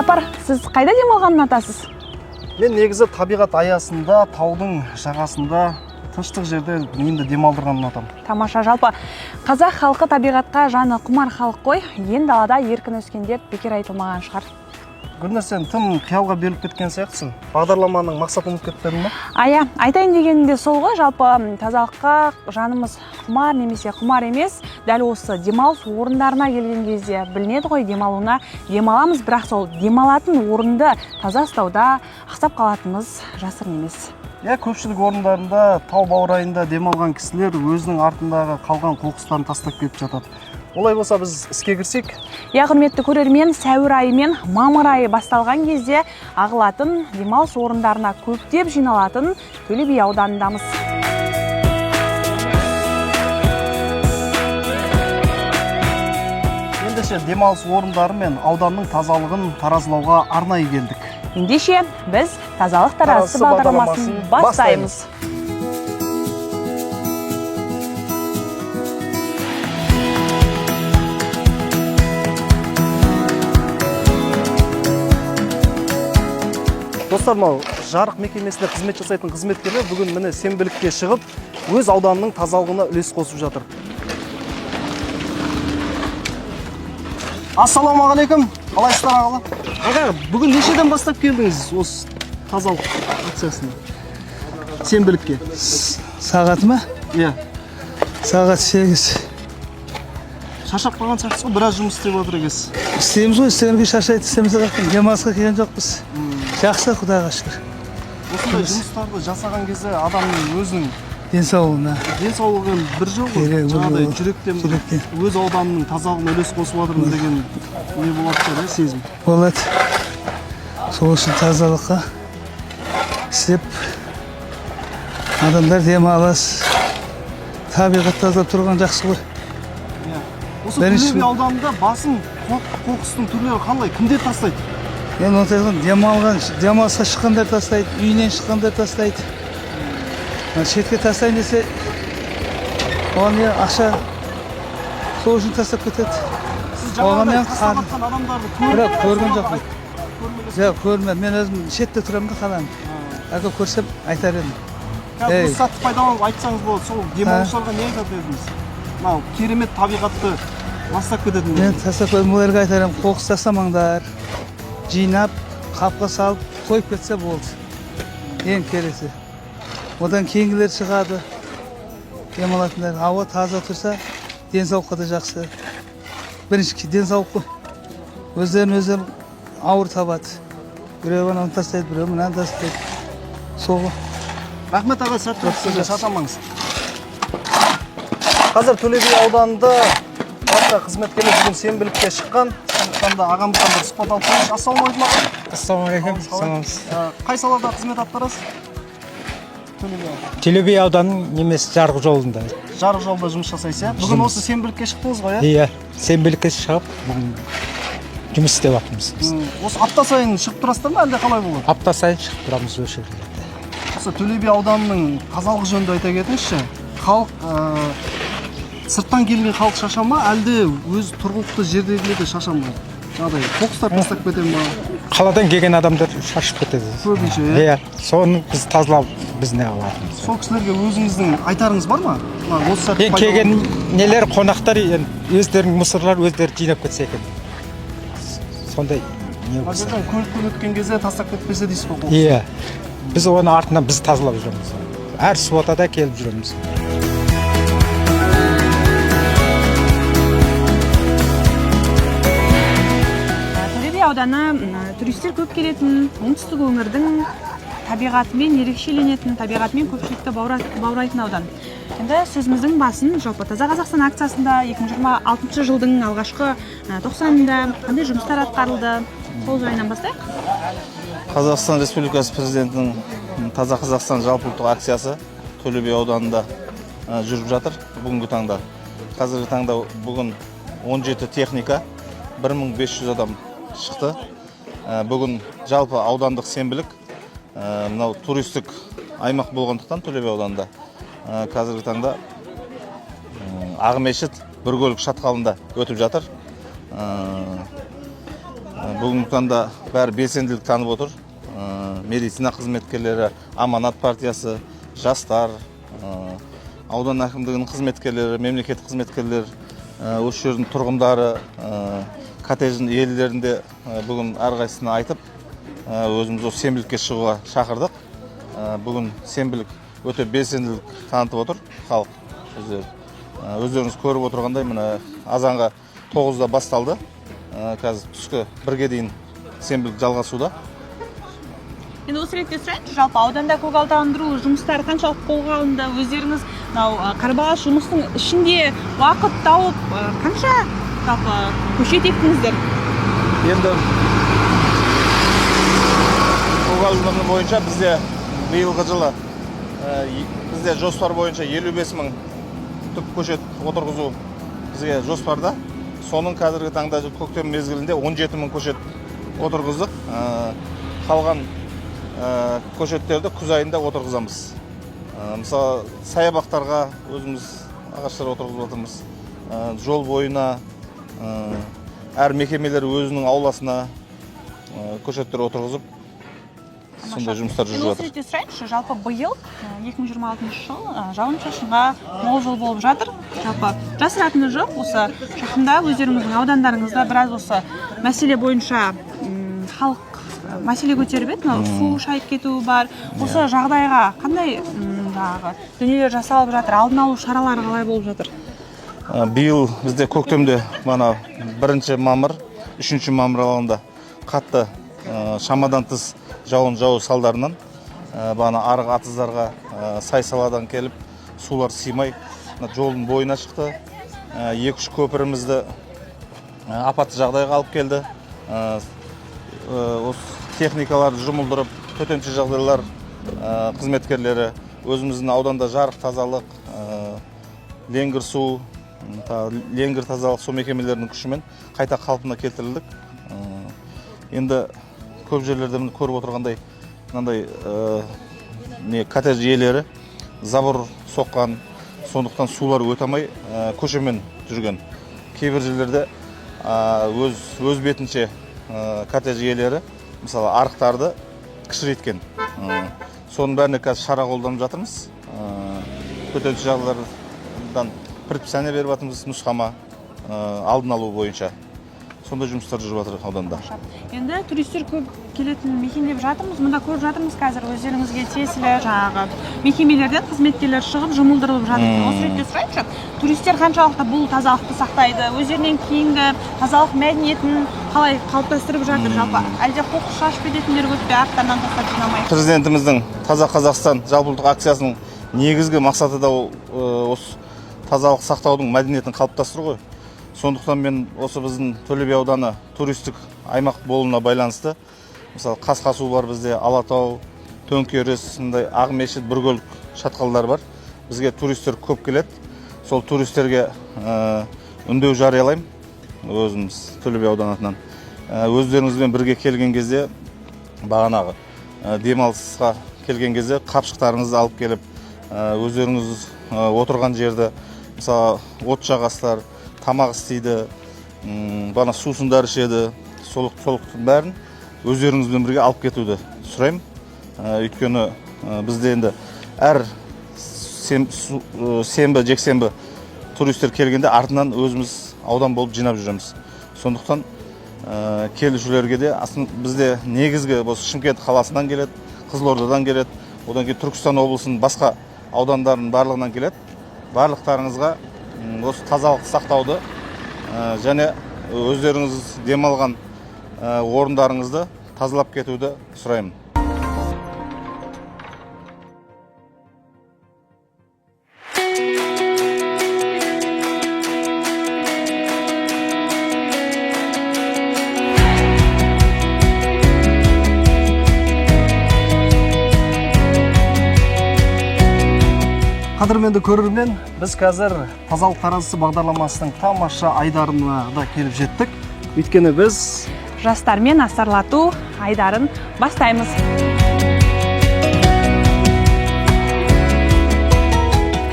Сапар, сіз қайда демалғанды ұнатасыз? Мен негізі табиғат аясында, таудың жағасында, тыныштық жерде миымды демалдырғанды ұнатамын. Тамаша. Жалпы қазақ халқы табиғатқа жаны құмар халық қой. Ен далада еркін өскен деп бекер айтылмаған шығар. Гүлнар, сен тым қиялға беріліп кеткен сияқтысың. Бағдарламаның мақсатын ұмытып кетпедің ба? Ая, айтайын дегенім де сол ғой. Жалпы тазалыққа жанымыз құмар немесе құмар емес, дәл осы демалыс орындарына келген кезде білінеді ғой. Демалуына демаламыз, бірақ сол демалатын орынды таза ұстауда ақсап қалатынымыз жасырын емес. Иә, көпшілік орындарында, тау баурайында демалған кісілер өзінің артындағы қалған қоқыстарын тастап кетіп жатады. Олай болса, біз іске кірсек. Иә, құрметті көрермен, сәуір айы мен мамыр айы басталған кезде ағылатын, демалыс орындарына көптеп жиналатын Төле би ауданындамыз. Ендеше, демалыс орындары мен ауданның тазалығын таразылауға арнайы келдік. Ендеше, біз «Тазалық таразысы» Таразысы бағдарламасын бағдарламасын бастаймыз. Достар, мынау жарық мекемесінде қызмет жасайтын қызметкерлер бүгін, міне, сенбілікке шығып, өз ауданының тазалығына үлес қосып жатыр. Ассалаумағалейкум, қалайсыздар, ағалар? Аға, бүгін нешеден бастап келдіңіз осы тазалық акциясына, сенбілікке? Сағаты ма? Иә. Сағат 8. Шаршап қалған сияқтысыз ғой, біраз жұмыс істеп отыр екенсіз. Істейміз ғой, істегенге шаршайды, істемесе қайткен. Демалысқа келген жоқпыз. Жақсы, құдайға шүкір. Осындай жұмыстарды жасаған кезде адамның өзінің Денсаулығына. денсаулығы бір жол ғой. Керек, бір жаңағыдай жол. Жүректен бір Жүректен. өз ауданының тазалығына үлес қосып жатырмын деген не болады шығар, иә, сезім. Болады. Сол үшін тазалыққа істеп, адамдар демалыс, табиғат тазалап тұрған жақсы ғой. Иә, осы Бірінші- Төле би ауданында басым қоқыстың түрлері қандай, кімдер тастайды? Енді оны айтқан, демалған, демалысқа шыққандар тастайды, үйінен шыққандар тастайды. Ана шетке тастайын десе, оған не ақша, сол үшін тастап кетеді. Сіз Оған жаңағыдай мен тастап қар- жатқан адамдарды Бірақ көрдіңіз көрген бе? жоқпын. Көрмеген. Жоқ, көрмедім. Мен өзім шетте тұрамын да қаланың. Әке көрсем айтар едім. Қазір Ей. осы сәтті пайдаланып айтсаңыз болады. Сол демалушыларға не айтатын едіңіз, мынау керемет табиғатты ластап кететін? Мен тастап қойдым, оларға айтар едім, қоқыс тастамаңдар. Жинап, қапқа салып, қойып кетсе болды. Ең кересі. Одан кейінгілер шығады. Демалатындар. Ауа таза тұрса, денсаулыққа да жақсы. Бірінші денсаулық қой. Өздерін өздері ауыр табады. Біреу ананы тастайды, біреу мынаны тастайды. Сол ғой. Рахмет, аға, сәттілік сізге, шаршамаңыз. Қазір Төле би ауданында басқа қызметкерлер бүгін сенбілікке шыққан, сондықтан да ағамыздан бір сұхбат алып көрейікші. Ассалаумағалейкум, аға. Ассалаумағалейкум. Қалай? Саламатсыз. Қай салада қызмет атқарасыз Төле би ауданы? Төле би ауданының немесі, жарық жолында. Жарық жолда жұмыс жасайсыз, иә? Бүгін Жұмыс. осы сенбілікке шықтыңыз ғой, иә? Иә, сенбілікке шығып, бүгін жұмыс істеп жатырмыз біз. Осы апта сайын шығып тұрасыздар ма, әлде қалай болады? Апта сайын шығып тұрамыз осы жерлерде. Осы Төле би ауданының тазалығы жөнінде айта кетіңізші. Халық, сырттан келген халық шаша ма, әлде өз тұрғылықты жердегілер де шаша ма, жаңағыдай қоқыстар тастап кете ма? Қаладан келген адамдар шашып кетеді. Көбінше, иә? Иә, соны біз тазалап, біз не қылатынбыз. Сол кісілерге өзіңіздің айтарыңыз бар ма? Мына осы сәтті Енді келген нелер, қонақтар, енді өздерінің мусорлар өздері жинап кетсе екен. Сондай не мына болса. жерден көлікпен өткен кезде тастап кетпесе дейсіз ғой қоқыс. Иә. Біз оны артынан біз тазалап жүреміз. Әр субботада келіп жүреміз. Төле би ауданы туристер көп келетін оңтүстік өңірдің табиғатымен ерекшеленетін, табиғатымен көпшілікті баурайтын аудан. Енді сөзіміздің басын жалпы «Таза Қазақстан» акциясында 2026 жылдың алғашқы тоқсанында қандай жұмыстар атқарылды, сол жайынан бастайық. Қазақстан Республикасы Президентінің «Таза Қазақстан» жалпыұлттық акциясы Төле би ауданында жүріп жатыр бүгінгі таңда. Қазіргі таңда бүгін 17 техника, 1500 адам шықты. Бүгін жалпы аудандық сенбілік, мынау туристік аймақ болғандықтан Төле би ауданында қазіргі таңда Ақмешіт, Біркөлік шатқалында өтіп жатыр. Бүгінгі таңда Бәрі белсенділік танып отыр. Медицина қызметкерлері, Аманат партиясы, жастар, аудан әкімдігінің қызметкерлері, мемлекеттік қызметкерлер, осы жердің тұрғындары, коттедждің иелерінде бүгін әрқайсысына айтып, өзіміз осы сенбілікке шығуға шақырдық. Бүгін сенбілік өте белсенділік танытып отыр халық өздері. Өздеріңіз көріп отырғандай, міне, азанға 9-да басталды. Қазір түскі 1-ге дейін сенбілік жалғасуда. Енді осы ретте сұрайыншы, жалпы ауданда көгалдандыру жұмыстары қаншалықты қолға алынды? Өздеріңіз мынау қарбалас жұмыстың ішінде уақыт тауып, қанша жалпы көшет ектіңіздер? Енді көгалдандыру бойынша бізде биылғы жылы бізде жоспар бойынша 55 мың түп көшет отырғызу бізге жоспарда. Соның қазіргі таңда көктем мезгілінде 17 мың көшет отырғыздық. Қалған көшеттерді күз айында отырғызамыз. Мысалы, саябақтарға өзіміз ағаштар отырғызып жатырмыз. Жол бойына, әр мекемелер өзінің ауласына көшеттер отырғызып, сондай жұмыстар Енді жүріп осы жатыр. ретте сұрайыншы, жалпы биыл 2026 жыл жауын шашынға мол жыл болып жатыр. Жалпы жасыратыны жоқ, осы жақында өздеріңіздің аудандарыңызда біраз осы мәселе бойынша халық мәселе көтеріп еді, мынау су шайып кетуі бар. Осы жағдайға қандай жаңағы дүниелер жасалып жатыр, алдын алу шаралары қалай болып жатыр? Биыл бізде көктемде мана 1 мамыр, 3 мамыр аралығында қатты, шамадан тыс жауын жауу салдарынан бағана арық атыздарға сай саладан келіп сулар сыймай, мына жолдың бойына шықты. Екі үш көпірімізді апатты жағдайға алып келді. Осы техникаларды жұмылдырып, төтенше жағдайлар қызметкерлері, өзіміздің ауданда жарық, тазалық, Ленгір су, Ленгір тазалық су мекемелерінің күшімен қайта қалпына келтірілдік. Енді көп жерлерде, міне, көріп отырғандай, мынандай не коттедж иелері забор соққан, сондықтан сулар өте алмай, көшемен жүрген. Кейбір жерлерде өз бетінше коттедж иелері, мысалы, арықтарды кішірейткен. Соның бәріне қазір шара қолданып жатырмыз. Төтенше жағдайлардан предписание беріп жатырмыз, нұсқама, алдын алу бойынша сондай жұмыстар жүріп жатыр ауданда. Енді туристер көп келетін мекен деп жатырмыз. Мұнда көріп жатырмыз, қазір өздеріңізге тиесілі жаңағы мекемелерден қызметкерлер шығып, жұмылдырылып жатыр. Осы ретте сұрайыншы, туристер қаншалықты бұл тазалықты сақтайды, өздерінен кейінгі тазалық мәдениетін қалай қалыптастырып жатыр жалпы? Әлде қоқыс шашып кететіндер көп пе, арттарынан тастап жинамай? Президентіміздің «Таза Қазақстан» жалпыұлттық акциясының негізгі мақсаты да ол осы тазалық сақтаудың мәдениетін қалыптастыру ғой. Сондықтан мен осы біздің Төле би ауданы туристік аймақ болуына байланысты, мысалы, Қасқасу бар бізде, Алатау, Төңкеріс, мындай Ақмешіт, Бүргелік шатқалдар бар. Бізге туристер көп келеді. Сол туристерге үндеу жариялаймын өзіміз Төле би ауданы атынан. Өздеріңізбен бірге келген кезде, бағанағы демалысқа келген кезде қапшықтарыңызды алып келіп, өздеріңіз отырған жерді, мысалы, от жағасыздар, тамақ істейді, бағана сусындар ішеді, солықтың бәрін өздеріңізбен бірге алып кетуді сұраймын. Өйткені бізде енді әр сенбі, жексенбі туристер келгенде артынан өзіміз аудан болып жинап жүреміз. Сондықтан келушілерге де бізде негізгі осы Шымкент қаласынан келеді, Қызылордадан келеді, одан кейін Түркістан облысының басқа аудандарының барлығынан келеді. Барлықтарыңызға осы тазалықты сақтауды және өздеріңіз демалған орындарыңызды тазалап кетуді сұраймын. Қадірменді көрермен, біз қазір «Тазалық таразысы» бағдарламасының тамаша айдарына да келіп жеттік, өйткені біз жастармен асарлату айдарын бастаймыз.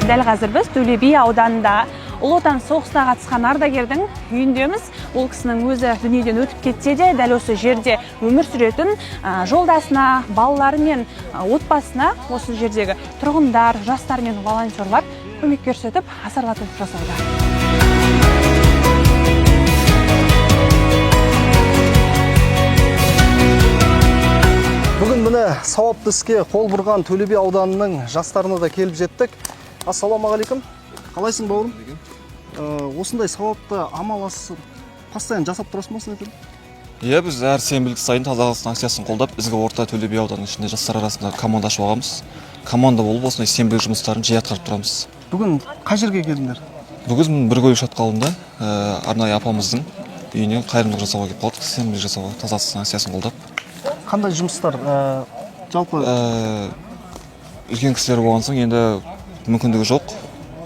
Дәл қазір біз Төле би ауданында Ұлы Отан соғысына қатысқан ардагердің үйіндеміз. Ол кісінің өзі дүниеден өтіп кетсе де, дәл осы жерде өмір сүретін жолдасына, балалары мен отбасына осы жердегі тұрғындар, жастар мен волонтерлар көмек көрсетіп, асарлатып жасауда. Бүгін міне сауапты іске қол бұрған Төле би ауданының жастарына да келіп жеттік. Ассалаумағалейкум. Қалайсың, бауырым? Осындай сауапты амал постоянно жасап тұрасың ба осындай? Иә, біз әр сенбілік сайын Таза Қазақстан акциясын қолдап, Ізгі орта Төле би ауданының ішінде жастар арасында команда ашып алғанбыз. Команда болып осындай сенбілік жұмыстарын жиі атқарып тұрамыз. Бүгін қай жерге келдіңдер? Бүгін Біркөлік шатқалында арнайы апамыздың үйіне қайырымдылық жасауға келіп қалдық, сенбілік жасауға, Таза Қазақстан акциясын қолдап. Қандай жұмыстар жалпы? Үлкен кісілер болған соң енді мүмкіндігі жоқ.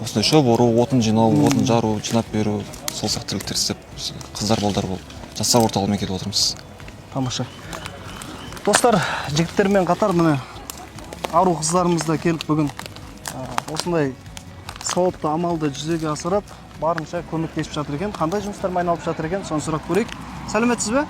Осындай шөп ору, отын жинау, отын жару, жинап беру, сол сияқты тірліктер істеп, қыздар балдар болып жастар орталығымен келіп отырмыз. Тамаша. Достар, жігіттермен қатар міне ару қыздарымыз да келіп бүгін осындай сауапты амалды жүзеге асырып, барынша көмектесіп жатыр екен. Қандай жұмыстармен айналып жатыр екен, соны сұрап көрейік. Сәлеметсіз бе?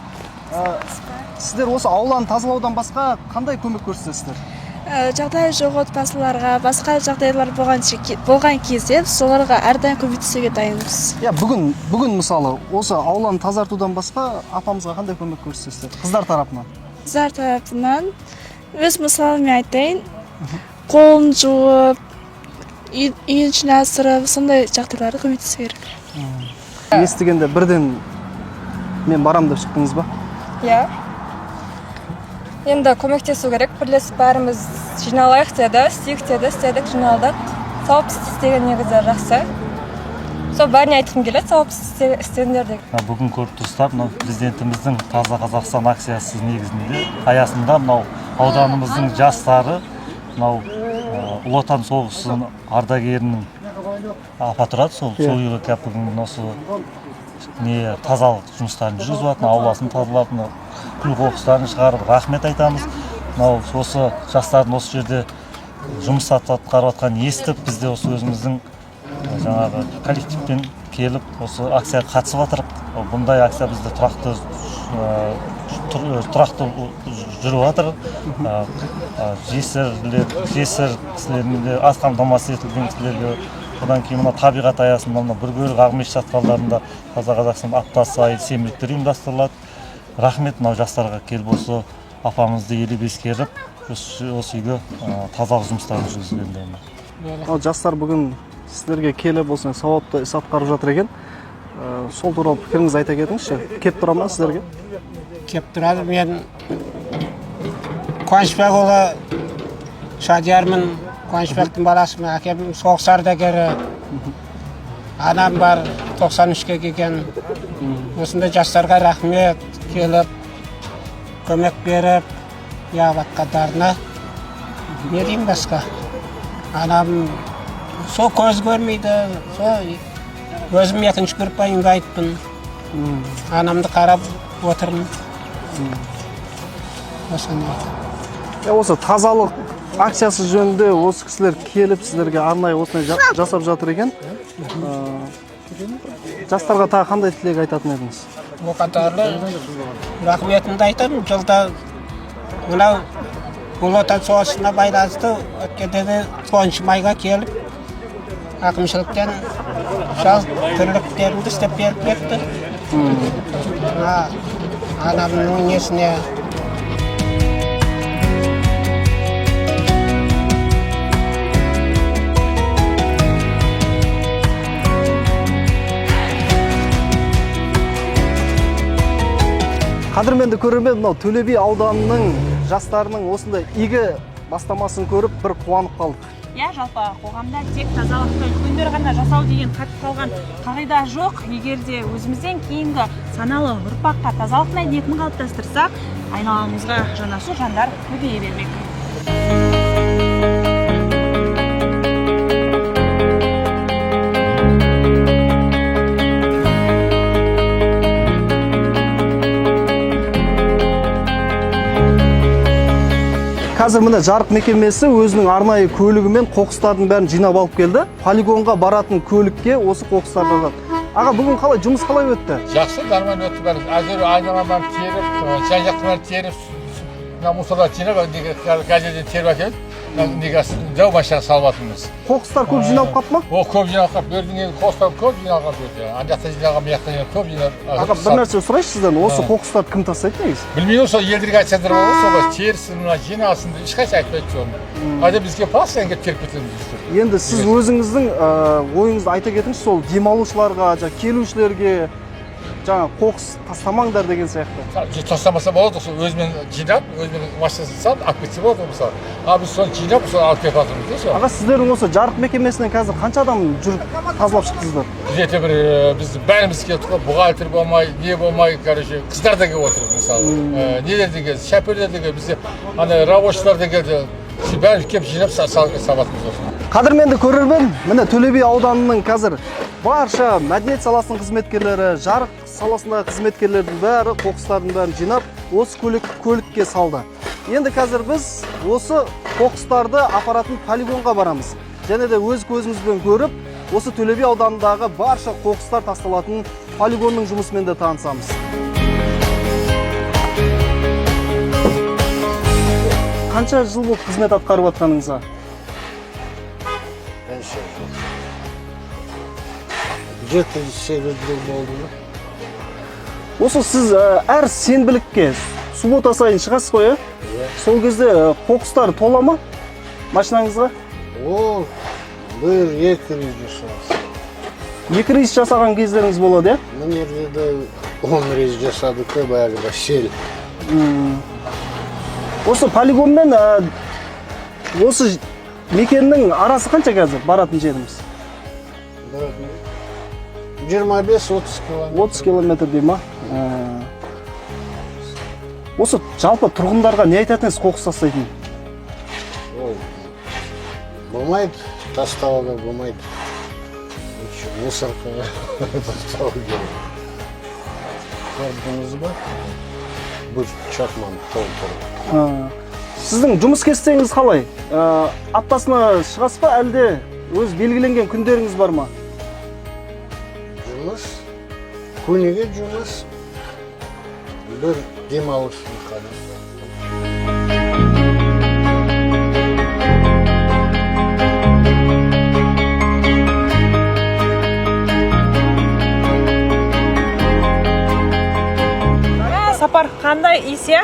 Сіздер осы ауланы тазалаудан басқа қандай көмек көрсетесіздер? Жағдайы жоқ отбасыларға, басқа жағдайлар болған кезде соларға әрдайым көмектесуге дайынбыз. Иә, бүгін мысалы осы ауланы тазартудан басқа апамызға қандай көмек көрсетесіздер қыздар тарапынан? Қыздар тарапынан өз мысалыммен айтайын, қолын жуып, үйін жинастырып, сондай жағдайларға көмектесу керек. Естігенде бірден мен барам деп шықтыңыз ба? Иә. Енді көмектесу керек, бірлесіп бәріміз жиналайық деді, істейік деді, істедік, жиналдық. Сауапты іс істеген негізі жақсы. Сол бәріне айтқым келеді, сауапты іс істеңдер деп. Мына бүгін көріп тұрсыздар, мынау президентіміздің Таза Қазақстан акциясы негізінде аясында мынау ауданымыздың жастары мынау Ұлы Отан соғысының ардагерінің апа тұрады, сол үйге келіп бүгін осы не тазалық жұмыстарын жүргізіп жатыр, ауласын тазалап, мынау күл қоқыстарын шығарып, рахмет айтамыз. Мынау осы жастардың осы жерде жұмыс атқарып жатқанын естіп, біз де осы өзіміздің жаңағы коллективпен келіп осы акцияға қатысып жатырық. Бұндай акция бізде тұрақты жүріп жатыр. Жесір кісілерге, аз қамтамасыз етілген кісілерге, одан кейін мына табиғат аясында мына Біркөлік, Ақмешіт шатқалдарында Таза Қазақстан аптасы сайын сенбіліктер ұйымдастырылады. Рахмет мынау жастарға келіп осы апамызды елеп ескеріп осы үйге тазалық жұмыстарын жүргізгендеріне. Ал жастар бүгін сіздерге келіп осындай сауапты іс атқарып жатыр екен. Сол туралы пікіріңізді айта кетіңізші. Кеп тұра ма сіздерге? Кеп тұрады. Мен Қуанышбекұлы Шадиярмын, Қуанышбектің баласымын. Әкем соғыс ардагері, анам бар, 93-ке келген. Осындай жастарға рахмет, келіп көмек беріп неғыватқандарына. Не деймін басқа? Анам сол көз көрмейді, сол өзім екінші группа инвалидпін. Анамды қарап отырмын. Осыны айтамын. Осы тазалық акциясы жөнінде осы кісілер келіп сіздерге арнайы осындай жасап жатыр екен. Жастарға тағы қандай тілек айтатын едіңіз? О қатарлы рахметімді айтамын. Жылда мынау Ұлы Отан соғысына байланысты өткенде де 10 майға келіп әкімшіліктен жаз тірліктерімді істеп беріп кетті. Мына анамның несіне. Қадірменді көрермен, мынау Төле би ауданының жастарының осындай игі бастамасын көріп бір қуанып қалдық. Иә, жалпы қоғамда тек тазалықты үлкендер ғана жасау деген қатып қалған қағида жоқ. Егер де өзімізден кейінгі саналы ұрпаққа тазалық мәдениетін қалыптастырсақ, айналамызға жанашыр жандар көбейе бермек. Қазір міне жарық мекемесі өзінің арнайы көлігімен қоқыстардың бәрін жинап алып келді. Полигонға баратын көлікке осы қоқыстарды алады. Аға, бүгін қалай, жұмыс қалай өтті? Жақсы, нормально өтті бәрі. Әйтеуір айналаны бәрін теріп, жан жақтың бәрін теріп, мына мусорларды жинап, неге газелден теріп әкеліп, мына неге жау машинаға салып жатырмыз. Қоқыстар көп жиналып қалды ма? О, көп жиналып қалып, бұл жердің енді қоқыстар көп жиналған бұл жерде. Ана жақта жиналған, мына жақта жиналған, көп жиналып. Аға, бір нәрсе сұрайыншы сізден, осы қоқыстарды кім тастайды негізі? Білмеймін, сол елдерге айтсаңдар болады, сол терсін, мына жиналсын деп ешқайсысы айтпайды соны. Қайда бізге постоянно келіп теріп кетеміз өйстіп. Енді сіз өзіңіздің ойыңызды айта кетіңізші, сол демалушыларға, жаңа келушілерге жаңа қоқыс тастамаңдар деген сияқты. Тастамаса болады, сол өзімен жинап, өзімен машинасын салып алып кетсе болады ғой мысалы. А біз соны жинап, соны алып кетіп жатырмыз да сол. Аға, сіздердің осы жарық мекемесінен қазір қанша адам жүріп тазалап шықтыңыздар? Где-то бір біз бәріміз келдік қой, бухгалтер болмай, не болмай, короче, қыздар да келіп отыр мысалы. Нелер де келді, шоферлер де келді, бізде ана рабочийлар да келді. Бәріміз келіп жинап салып жатырмыз осыны. Қадірменді көрермен, міне Төле би ауданының қазір барша мәдениет саласының қызметкерлері, жарық саласындағы қызметкерлердің бәрі қоқыстардың бәрін жинап, осы көлікке салды. Енді қазір біз осы қоқыстарды апаратын полигонға барамыз. Және де өз көзімізбен көріп, осы Төле би ауданындағы барша қоқыстар тасталатын полигонның жұмысымен де танысамыз. Қанша жыл болып қызмет атқарып жатқаныңызға? Қанша жыл? 7-8 жыл болды ма? Осы сіз әр сенбілікке, суббота сайын шығасыз ғой, иә? Иә. Сол кезде қоқыстар тола ма машинаңызға? О, 1-2 рейс жасадық. 2 рейс жасаған кездеріңіз болады, иә? Мына жерде де 10 рейс жасадық та, бәрі сел. Осы полигонмен осы мекеннің арасы қанша қазір баратын жеріміз? 25-30 километр. 30 километр дей ма? Осы жалпы тұрғындарға не айтатын едіңіз қоқыс тастайтын? Ол болмайды, тастауға болмайды. Лучше мусоркаға тастау керек. Көрдіңіз ба? Бір чакман толтырып. Сіздің жұмыс кестеңіз қалай? Аптасына шығасыз ба, әлде өз белгіленген күндеріңіз бар ма? Жұмыс, күніге жұмыс, бір демалыс қана. Сапар, қандай иіс, иә?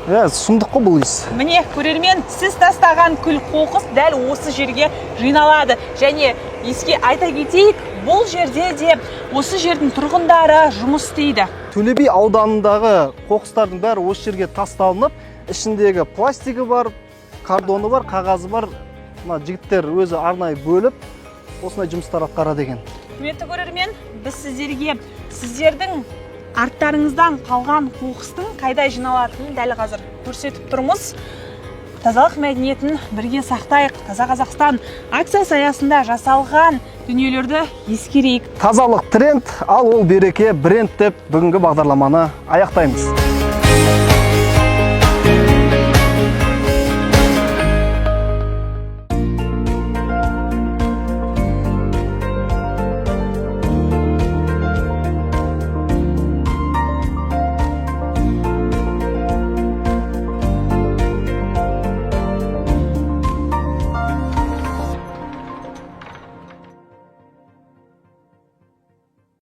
Иә, сұмдық қой бұл иіс. Міне, көрермен, сіз тастаған күл қоқыс дәл осы жерге жиналады. Және еске айта кетейік, бұл жерде де осы жердің тұрғындары жұмыс істейді. Төле би ауданындағы қоқыстардың бәрі осы жерге тасталынып, ішіндегі пластигі бар, картоны бар, қағазы бар. Мына жігіттер өзі арнайы бөліп, осындай жұмыстар атқарады екен. Құрметті көрермен, біз сіздерге сіздердің арттарыңыздан қалған қоқыстың қайда жиналатынын дәл қазір көрсетіп тұрмыз. Тазалық мәдениетін бірге сақтайық. Таза Қазақстан акциясы аясында жасалған дүниелерді ескерейік. Тазалық тренд, ал ол береке бренд деп бүгінгі бағдарламаны аяқтаймыз.